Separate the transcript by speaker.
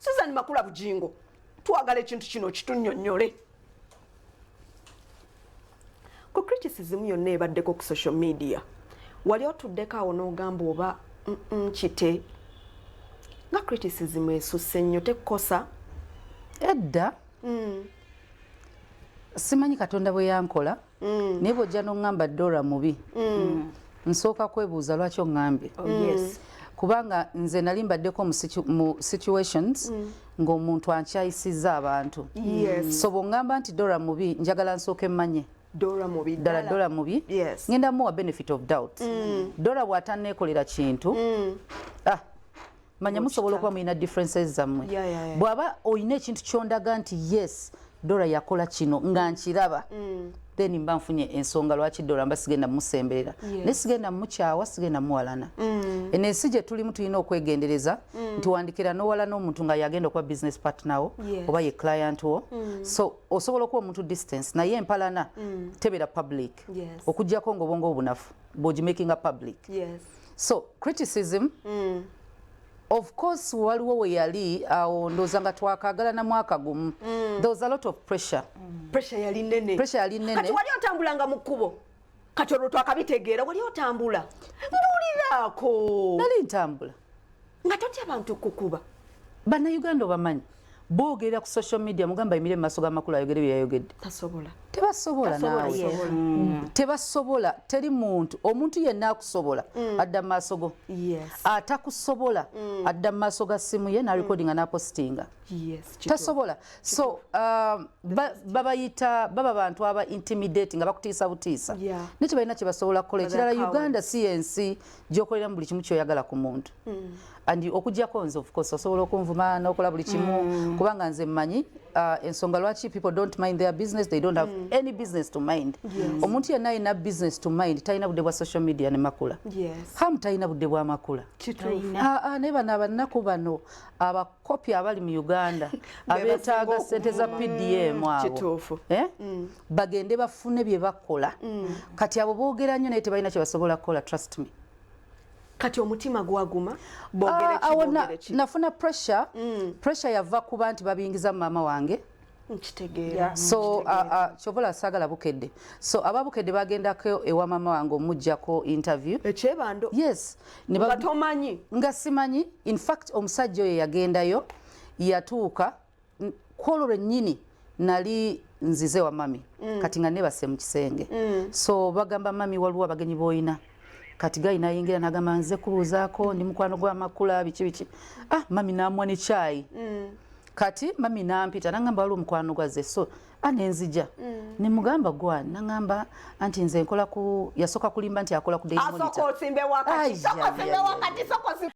Speaker 1: Susan Makula Bujingo, twagala ekintu kino kitunnyonnyole. Ku criticism yonna ebaddeko ku social media, wali otuddeko awo n'ogamba oba kite nga criticism esusse nnyo, tekkosa?
Speaker 2: Edda. Simanyi Katonda bwe yankola, naye bw'ojja n'oŋŋamba Dora mubi, nsooka kwebuuza lwaki oŋŋambye.
Speaker 1: Oh, yes.
Speaker 2: Kubanga nze nali mbaddeko mu situations ng'omuntu ankyayisizza abantu. So bw'oŋŋamba nti Dora mubi, njagala nsooke mmanye
Speaker 1: Dora mubi
Speaker 2: ddala Dora mubi. Ngenda muwa benefit of doubt. Dora bw'atanneekolera kintu, ah, manya musobola okuba mulina differences zammwe. Bw'aba olina ekintu kyondaga nti yes, Dora yakola kino nga nkiraba, then mba nfunye ensonga lwaki Dora mba sigenda musemberera. Naye sigenda mukyawa, sigenda muwalana. Eno ensi gye tulimu tulina okwegendereza nti wandikira n'owalana omuntu nga yagenda okuba business partner wo oba ye client wo. So osobola okuba omuntu distance, naye empalana tebeera public, okugyako ng'obwongo obunafu bw'ogimakinga public. So criticism, of course, waliwo we yali awo, ndowooza nga twakagalana mwaka gumu. There was a lot of pressure.
Speaker 1: Pressure yali nene.
Speaker 2: Pressure yali nene.
Speaker 1: Kati wali otambulanga mu kkubo, kati olwo twakabitegeera, wali otambula, mbuuliraako.
Speaker 2: Nali ntambula.
Speaker 1: Nga totya bantu kukuba?
Speaker 2: Bannayuganda obamanyi, boogera ku social media, mugamba ayimire mu maaso g'amakulu ayogere bye yayogedde.
Speaker 1: Tasobola.
Speaker 2: Tebasobola.
Speaker 1: Tasobola,
Speaker 2: naawe. Tebasobola. Teri muntu, omuntu yenna akusobola adda mu maaso go. Atakusobola adda mu maaso ga simu ye n'arecordinga n'apostinga. Tasobola. So babayita baba bantu aba intimidate, nga bakutiisa butiisa, naye tebalina kye basobola kukola. Ekirala, Uganda si yensi gyokoleramu buli kimu kyoyagala ku muntu. And okugyako nze, of course, osobola okunvuma n'okola buli kimu, kubanga nze mmanyi ensonga lwaki people don't mind their business. They don't have any business to mind. Omuntu yenna alina business to mind talina budde bwa social media ne Makula. Hamu talina budde bwa Makula. Ah, ah, naye bano abanaku bano abakopi abali mu Uganda abeetaaga sente za PDM abo, eh? Bagende bafune bye bakola. Kati abo boogera nnyo, naye tebalina kye basobola kukola, trust me.
Speaker 1: Kati omutima gwaguma, boogere
Speaker 2: Ah,
Speaker 1: ki,
Speaker 2: awo
Speaker 1: boogere ki?
Speaker 2: Nafuna pressure. Pressure yava kuba nti babiyingiza mu maama wange.
Speaker 1: Nkitegeera.
Speaker 2: So kyovola saagala Bukedde. So ababukedde bagendako ewa maama wange omugjako interview.
Speaker 1: Ekyebando?
Speaker 2: Yes.
Speaker 1: Nga tomanyi?
Speaker 2: Nga simanyi. In fact, omusajja oyo yagendayo, yatuuka kwolwo lwennyini nali nzize wa mami. Kati nga nebase mu kisenge. So bagamba mami waliwo abagenyi boyina. Kati guy nayingira nagamba, "Nze kubuuzaako, ndi mukwano gwa Makula," biki biki. Ah, mami namuwa ne kyayi. Kati mami nampita nangamba waliwo omukwano gwazze. So ah, nenzija nemugamba gwani, nangamba anti nze nkola ku, yasooka kulimba nti akola ku Daily
Speaker 1: Asooka
Speaker 2: Monitor.
Speaker 1: osimbe wakati.
Speaker 2: Ai,
Speaker 1: Sooka
Speaker 2: ai,
Speaker 1: osimbe
Speaker 2: ai,
Speaker 1: wakati, sooka osimbe.